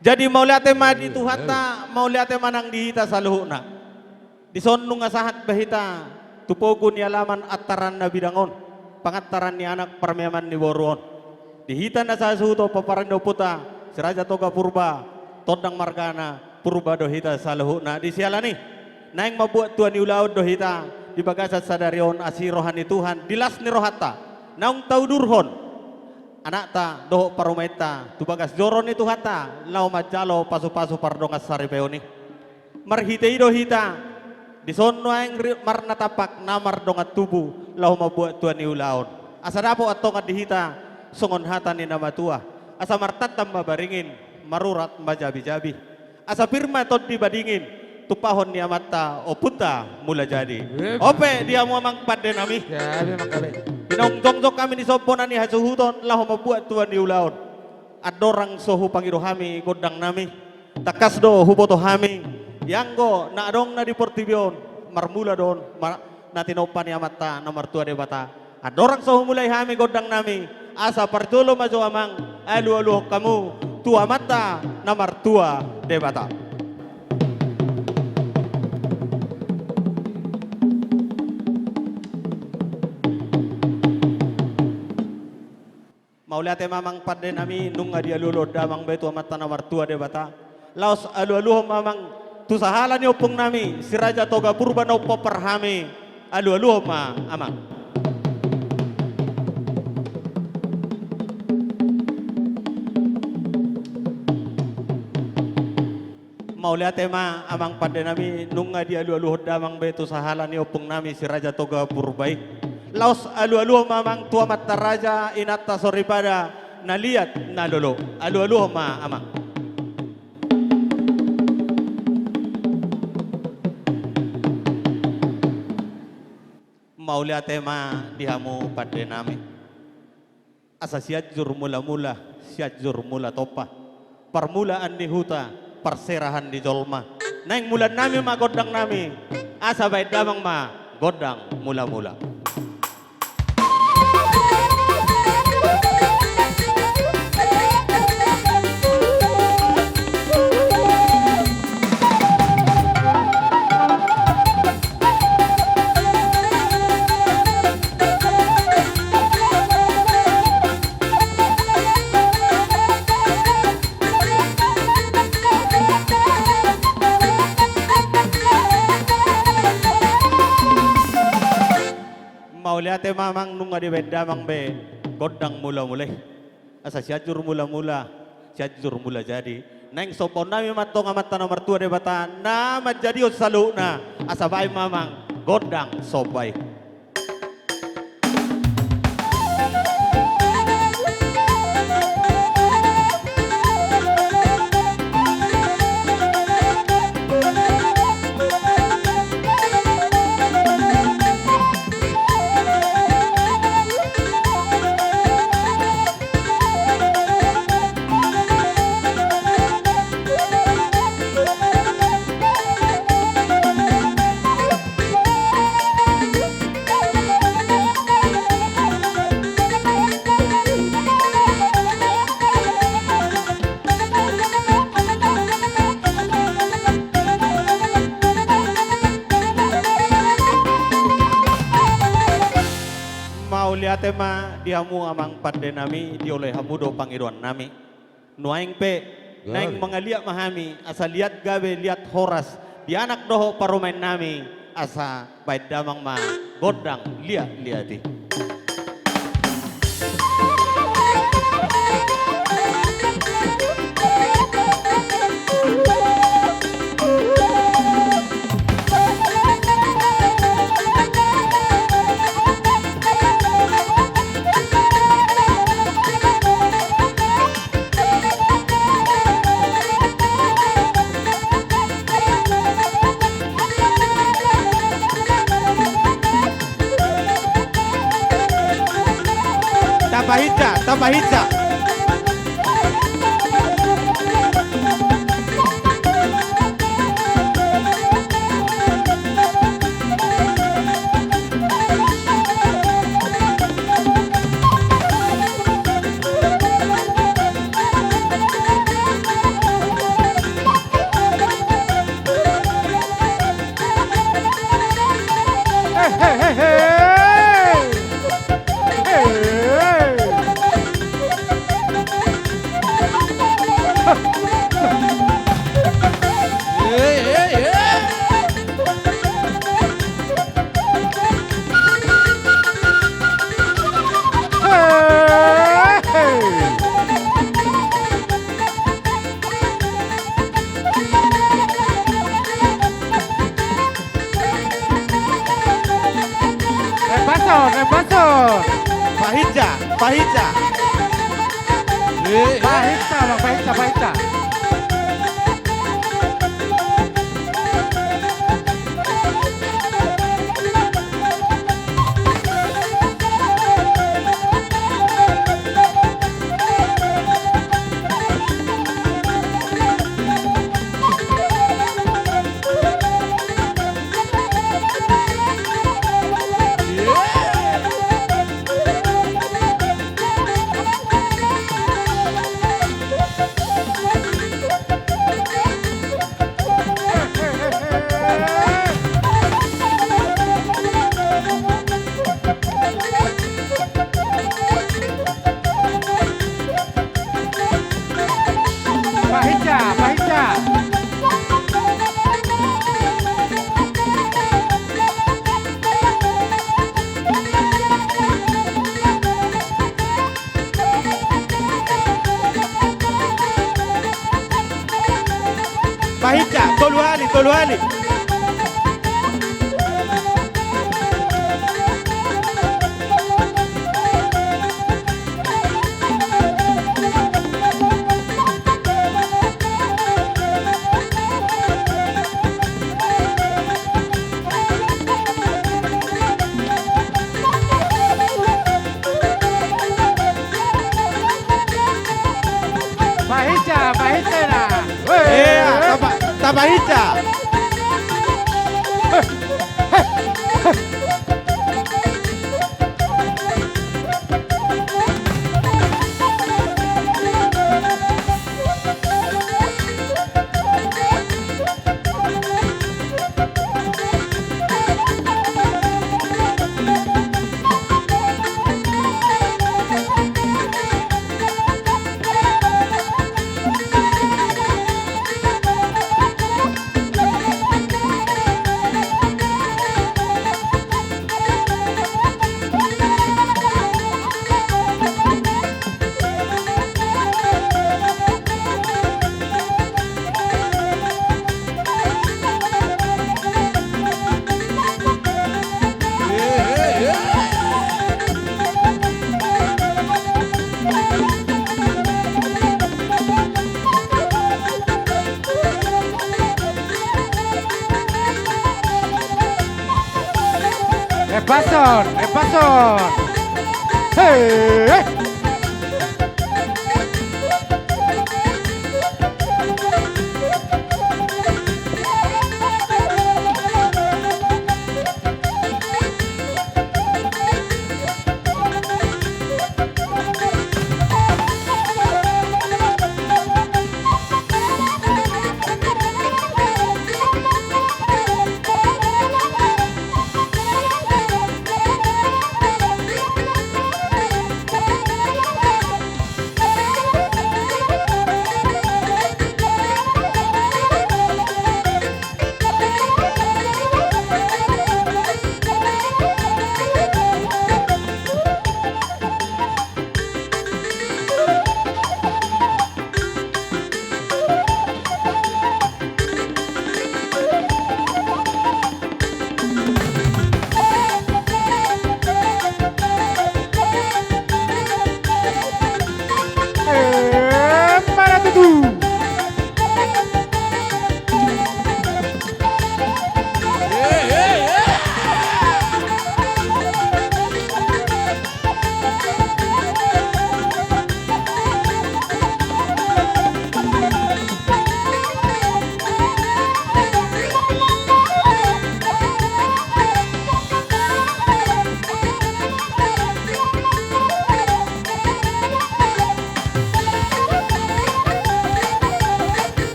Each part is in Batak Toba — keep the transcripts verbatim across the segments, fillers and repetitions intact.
Jadi mauliate ma di Tuhanta, mauliate ma nang di hita saluhutna. Dison nunga sahat be hita tu pogu ni alaman antaran na bidang on, pangantaran ni anak, parmeaman ni boru on. Di hita na sasuhuton, pomparan ni ompunta Si Raja Toga Purba, Tondang margana, Purba do hita saluhutna. Di siala ni i, naeng mambuat tua ni ulaon do hita di bagasan sadari on, asi roha ni Tuhan di las ni rohanta naung taudurhon anakta dohot parumaenta tu bagas joro ni Tuhanta laho manjalo pasupasu pardongan saripeon i. Marhite i do hita dison nuaeng ri-, marnatampak na mardongan tubu laho mambuat tua ni ulaon, asa dapot antongan di hita songon hata ni na matua: Asa martantan ma baringin, marurat ma jabijabi. Asa pir ma tondi madingin, tumpahon ni amanta ompunta Mulajadi. Ope di hamu amang pandenami. Gabe, amang, gabe. Di naung jongjong hami di somba na ni hasuhuton laho mambuat tua ni ulaon, andorang so hupangido hami gondangnami, tangkas do huboto hami, ianggo na adong na di portibi on, marmula do on ma-, na tinompa ni Amanta na martua Debata. Andorang so humulai hami gondangnami, asa parjolo ma jo amang alualuhon hamu tu Amanta na martua Debata. Mauliate ma amang pandenami, nunga dialualuhon damang be tu Amanta na martua Debata. Laos alualuhon ma amang tu sahala ni ompungnami Si Raja Toga Purba na umpompar hami. Alualuhon ma amang. Mauliate ma amang pandenami, nunga dialualuhon damang be tu sahala ni ompungnami Si Raja Toga Purba i. Laos alualuhon ma amang tu amanta raja, inanta soripada, na liat na lolo. Alualuhon ma amang. Mauliate ma di hamu pandenami. Asa Sianjur Mulamula, Sianjur Mula Tompa, parmulaan ni huta, parserahan ni jolma. Naeng mulannami ma gondangnami, asa baen damang ma gondang mulamula. Mauliate ma amang, nunga dibaen damang be gondang mulamula i. Asa Sianjur Mulamula, Sianjur Mulajadi. Naeng sombaonnami ma antong Amanta na martua Debata na manjadihon saluhutna, asa baen ma amang gondang somba i. Mauliate ma di hamu amang pandenami, dioloi hamu do pangidoannami. Nuaeng pe naeng mangaliat ma hami, asa liat gabe liat horas di anak dohot parumaennami, asa baen damang ma gondang liatliat i. Tapahinsa, tapahinsa. Pahinsa. Pahinsa, Bang, pahinsa, pahinsa. Pahinsa, pahinsa. Pahinsa, tolu hali, tolu hali. Pahinsa, pahinsa na. Ea, tapa-, tapahinsa. Epason, epason. Hei, hei.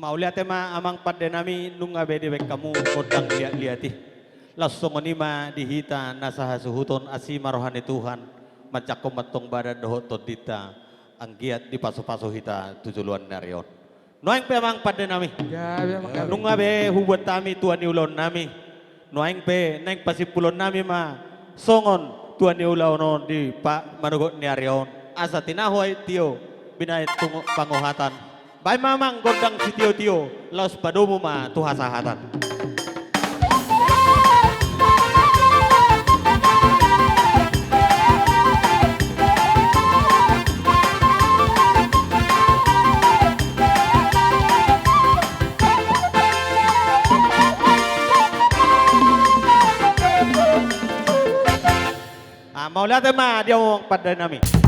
Mauliate ma amang pande nami, nunga be dibaen hamu gondang liat-liat i. Laos songon i ma di hita na sahasuhuton, asi ma roha ni Tuhan manjangkon mantong badan dohot tondinta, anggiat dipasu-pasu hita tu joloan ni ari on. Nuaeng pe amang pande nami, nunga be hubuat hami tua ni ulaon nami. Nuaeng pe naeng pasimpulon nami ma songon tua ni ulaon on di pa-, manogot ni ari on. Asa tinahu aek tio, binaen tu pangohatan. Baen ma amang gondang sitio-tio, laos padomu ma tu hasahatan. Ah, mauliate ma di hamu amang pande nami.